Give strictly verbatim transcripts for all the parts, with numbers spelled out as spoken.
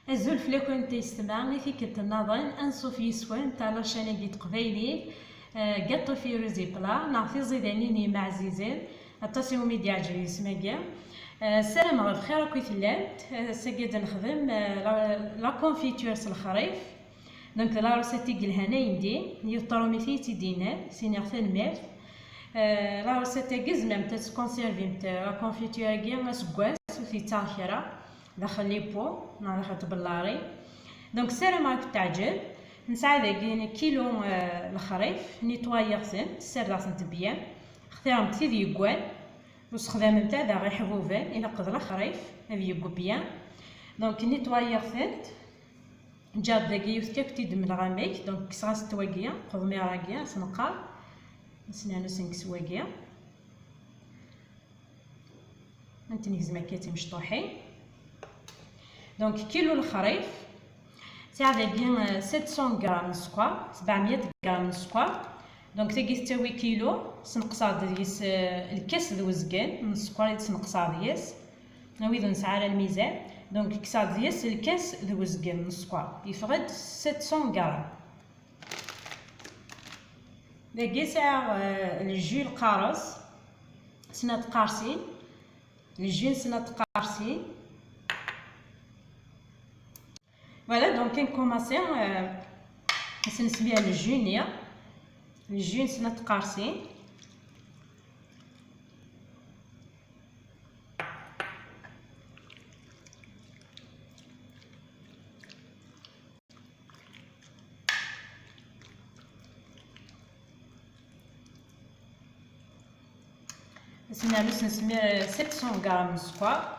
Azul fell-akent a yessetma, i tikkelt nnaḍen, anṣuf yis-went ar la chaîne-agi n teqbaylit, eh, Gâteau Firouz Plat, neɣ tiẓidanin-im ɛzizen, aṭas iwumi d-yeɛǧeb yisem-agi. Eh, ssarameɣ bxir akk i tellamt. Eh, ass-agi ad nexdem, eh, la, la confiture s lexrif. Donc, d la recette i yelhan ayendin, yiwet trumit i yi-tt-id-yennan, s iniɣ tanemmirt. Eh, la recette-agi tzemremt ad tkonservimt, eh, la confiture-agi aseggas, ur t-yettaɣ kra. Daxel les pots, neɣ daxel tbellarin. Donc, ssarameɣ ad k-teɛǧeb. Nesɛa dagi kilu, euh, lexrif, netwayeɣ-ten, ssardeɣ-tent bien. Xtiremt tid yeggan, ur sexdamemt ara iḥbuben, ilaq d lexrif, ad yeggu bien. Donc, netwayeɣ-tent. Ǧǧiɣ-d dagi yiwet kan i d-mleɣ amek, donc kkseɣ-as-d wagi, qeḍmiɣ-agi, ad s-neqqar, ad s-nernu ad s-nekkes wagi. Ad ten-negzem akka d timecṭuḥin. Donc, kilu lexrif, sɛiɣ dagi, euh, sept cents grammes n sskeṛ, sebɛemya grammes n sskeṛ. Donc, tagi tettawi kilu, sneqseɣ-d deg-s, euh, lkas d uzgen n sskeṛ i d-sneqseɣ deg-s. A wid ur nesɛi ara lmizan, donc, kkseɣ-d deg-s lkas d uzgen n sskeṛ. Yeffeɣ-d sept cents grammes. Dagi sɛiɣ, euh, le jus lqares, snat tqarsin, le jus n snat tqarsin. Voilà, donc, nkumaṣi, euh, ad s-nesmiɛ le jus-nni, le jus n snat tqarsin. Ad s-nernu ad s-nesmiɛ sept cents grammes n sskeṛ.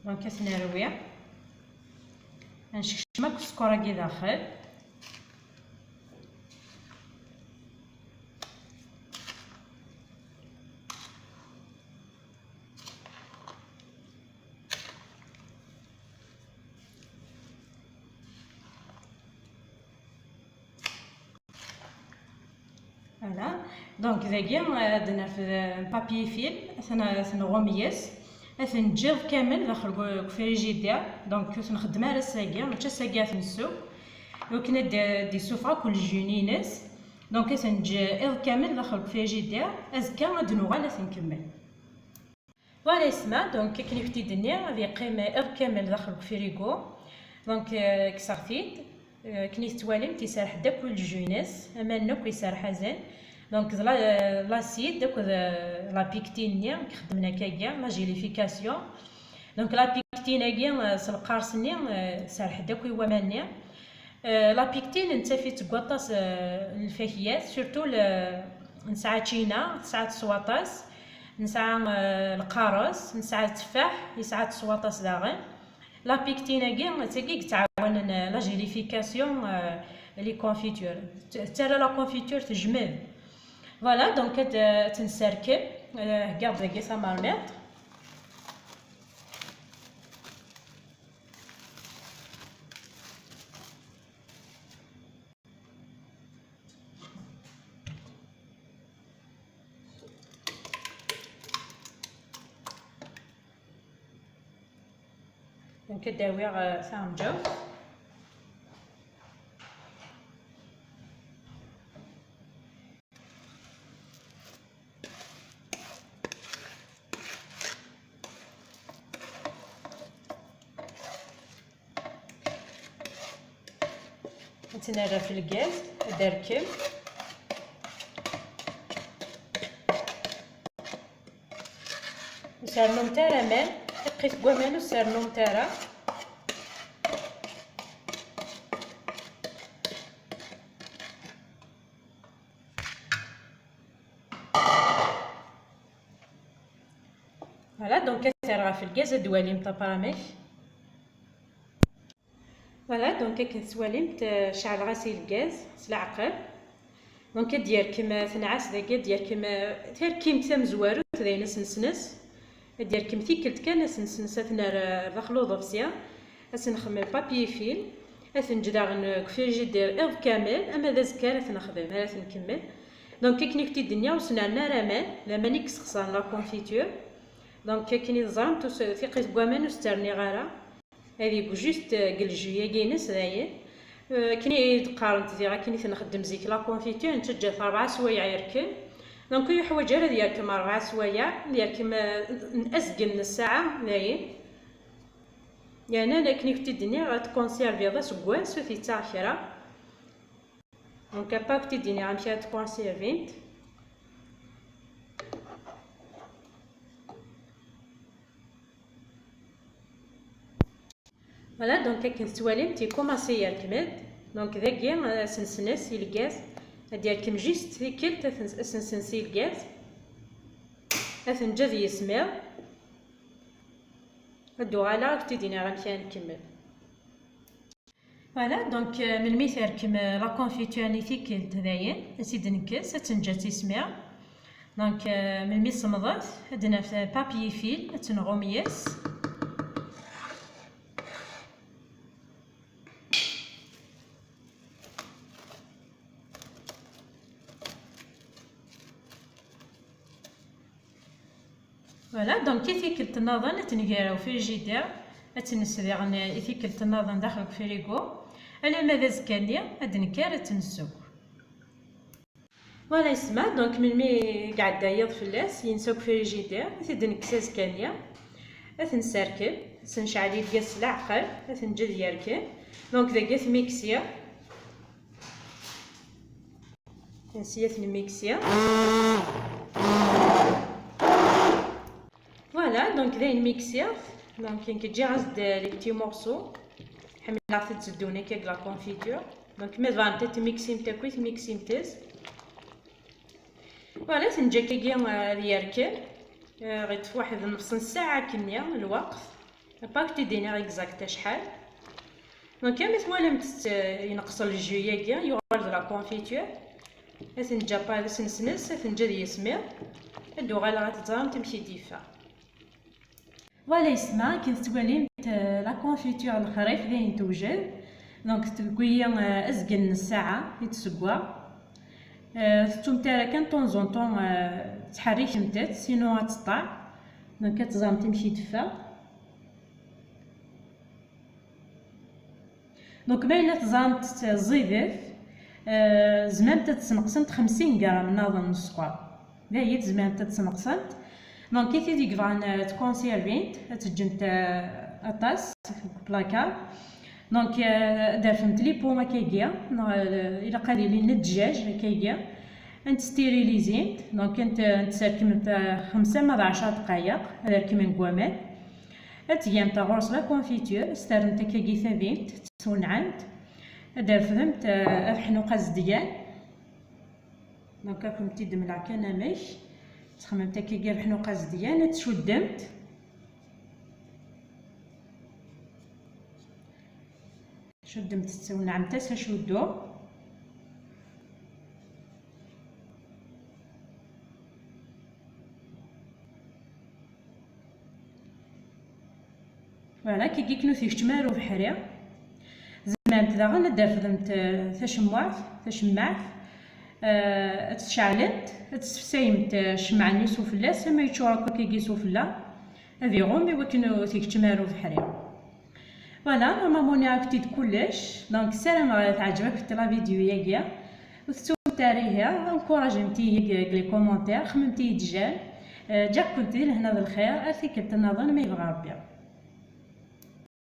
Donc, ad t-nerwi. Ad nsekcem akk sskeṛ-agi daxel. Voilà. Donc, dagi, euh, ad nerfed, euh, papier film, ad ten-, ad t-nɣum yes, ad t-nǧǧ iḍ kamel daxel deg ufrijidir. Donc, ur t-nxeddem ara ass-agi, mačči ass-agi ad t-nessuk. Iwakken ad d-, ad d-isuffeɣ akk le jus-ines. Donc, ad t-nǧǧ iḍ kamel daxel deg ufrijidir, azekka ad d-nuɣal ad t-nkemmel. Voilà, yesma, donc, akken i k-t-id-nniɣ, ad yeqqim iḍ kamel daxel deg ufrigu. Donc, euh, kkseɣ-t-id. Euh, akken i tettwalimt, iserreḥ-d akk le jus-ines, aman akk iserreḥ-asen. Donc, d la, euh, l'acide akked, euh, la pectine-nni i ixeddmen akkagi, la gélification. Donc, la pectine-agi, euh, s lqares-nni, euh, tserreḥ-d akk i waman-nni. Euh, la pectine nettaf-itt deg waṭas, euh, n lfakiyat, surtout le, nesɛa ččina, tesɛa-tt s waṭas, nesɛa, euh, lqares, nesɛa tteffaḥ, yesɛa-tt s waṭas daɣen. La pectine-agi, d tagi i yettɛawanen, euh, la gélification, euh, les confitures. T-, tettarra la confiture tejmed. Voilà, donc ad, euh, ad tt-nesserkem, euh, heggaɣ-d dagi tamermiṭ. Donc, ad d-awiɣ, euh, taɣenǧawt. Ad tt-nerr ɣef lgaz, ad d-terkem. Ur s-rennumt ara aman, tiqqit n waman ur s-rennumt ara. Voilà, donc ad t-rreɣ ɣef lgaz, ad d-twalimt après amek. Voilà, donc akken tettwalimt, euh, ceɛleɣ-as i lgaz s leɛqel. Donc ad d-yerkem, euh, tenɛas dagi, ad d-yerkem, euh, tarkimt tamezwarut, d ayen asnesnes. Ad d-yerkem tikkelt kan asnesnes, ad t-nerr, euh, daxel uḍebsi. Ad s-nxemmem papier film. Ad ten-ǧǧ daɣen deg ufrijidir iḍ kamel, ama d azekka ara t-nexdem, ara t-nkemmel. Donc, akken i k-t-id-nniɣ, ur s-nerna ara aman, d aman i yessexṣaren la confiture. Donc, akken i teẓramt, ur s-, tiqqit n waman ur s-tt-rniɣ ara. Ad yegg juste, euh, deg lejju-agi-ines, dayen. Euh, akken i d-qqarent diɣ, akken i t-nxeddem zik la confiture, nettaǧǧa-t rebɛa swayeɛ yerkem. Donc, ur yeḥwaǧ ara ad yerkem rebɛa swayeɛ, ad yerkem, euh, n-, azgen n ssaɛa, dayen. Yerna akken i k-t-id-nniɣ, ad t-tkunserviḍ aseggas, ur t-yettaɣ kra. Donc, apa k-t-id-iniɣ amek ara t-tkunservimt. Voilà, donc akken tettwalimt, yekkumaṣi yerkem-d. Donc, dagi, euh, asensen-is i lgaz. Ad yerkem juste tikkelt, ad ten-, asensen-is i lgaz. Ad t-neǧǧ ad yismiḍ. Ad d-uɣaleɣ, ad k-t-id-iniɣ amek ara nkemmel. Voilà, donc, euh, melmi terkem, euh, la confiture-nni tikkelt, dayen, ad tt-id-nekkes, ad tt-neǧǧ ad tismiḍ. Donc, euh, melmi semḍet, ad d-naf, euh, papier film, ad tt-nɣum yes. Voilà, donc i tikkelt nniḍen ad tt-nger ɣer ufrijidir, ad tt-nnes diɣen i tikkelt nniḍen daxel deg ufrigu, alamma d azekka-nni ad d-nekker ad tt-nesseww. Voilà, yesma, donc melmi i iɛedda yiḍ fell-as, yensa deg ufrijidir, i t-id-nekkes azekka-nni, ad t-nesserkem, ad t-necɛel i lgaz s leɛqel, ad t-neǧǧ ad yerkem. Donc dagi ad t-miksiɣ. Ansi ad t-nmiksiɣ. Voilà, donc dayen miksiɣ. Donc nekk ǧǧiɣ-as-d les petits morceaux. Ḥemmleɣ-t ad tzeddun akka deg la confiture. Donc ma tebɣamt ad tmiksimt akkit, miksimt-as. Voilà, ad t-neǧǧ akkagi, euh, ad yerkem. Euh, ɣ-iṭṭef waḥed nnefṣ n ssaɛa akkenni lweqt. Apa k-t-id-iniɣ exact acḥal. Donc, ama twalamt-t, euh, yenqes lejju-agi, yuɣal d la confiture. Ad t-neǧǧ apa d asnesnes, ad t-neǧǧ ad yismiḍ. Ad d-uɣaleɣ ad teẓremt amek i d-yeffeɣ. Voilà yesma, akken tettwalimt, euh, la confiture lexrif dayen tewjed. Donc, tewwi, euh, azgen n ssaɛa i d-tsegga. Euh, tettumt ara kan de temps en temps, euh, ttḥerrikemt-tt, sinon ad teṭṭeɛ. Donc, ad teẓremt amek i d-teffeɣ. Donc, ma yella teẓramt ẓidet, euh, tzemremt ad tesneqsemt xemsin gram nniḍen n sskeṛ. Dayi tzemremt ad tesneqsemt. Donc, i tid i yebɣan, euh, tkonservint, ad teǧǧemt, euh, aṭas deg uplakar. Donc, euh, ad d-terfemt les pommes akkagi, neɣ, euh, ilaq ad ilin n ddjaj akkagi. Ad tt-stérilizint, donc ad tt-, ad tt-serkemt, euh, xemsa ma d ɛecṛa dqayeq, ad rekmen deg waman. Ad tgemt ɣur-s la confiture, ad s-terremt akkagi tabimt, teswenɛemt. Ad d-refdemt, euh, abeḥnuq azedgan. Donc, ad kent-id-mleɣ kan amek. Txemmemt akkagi abeḥnuq azedgan, ad tcuddemt. Cuddemt-tt, teswenɛemt-as acuddu. Voilà, kiki knut yekcem ar ubeḥri. Tzemremt daɣen ad d-refdemt, eh, tacemmuɛt, tacemmaɛt, eh, ad tt-tceɛlemt, ad tessefsayemt, eh, ccemɛa-nni s ufella, ama yeččur akk akkagi s ufella, ad iɣum i wakken ur t-ikeččem ara ubeḥri. Voilà, normalement nniɣ-ak-t-id kullec. Donc, ssarameɣ teɛǧeb-akent la vidéo-yagi. Ur tettumt ara ihi, encouragem-iyi deg, deg les commentaires, xemmemt-iyi-d j'aime. Eh, ǧǧiɣ-kent di lehna d lxir, ar tikkelt nniḍen ma yebɣa Rebbi.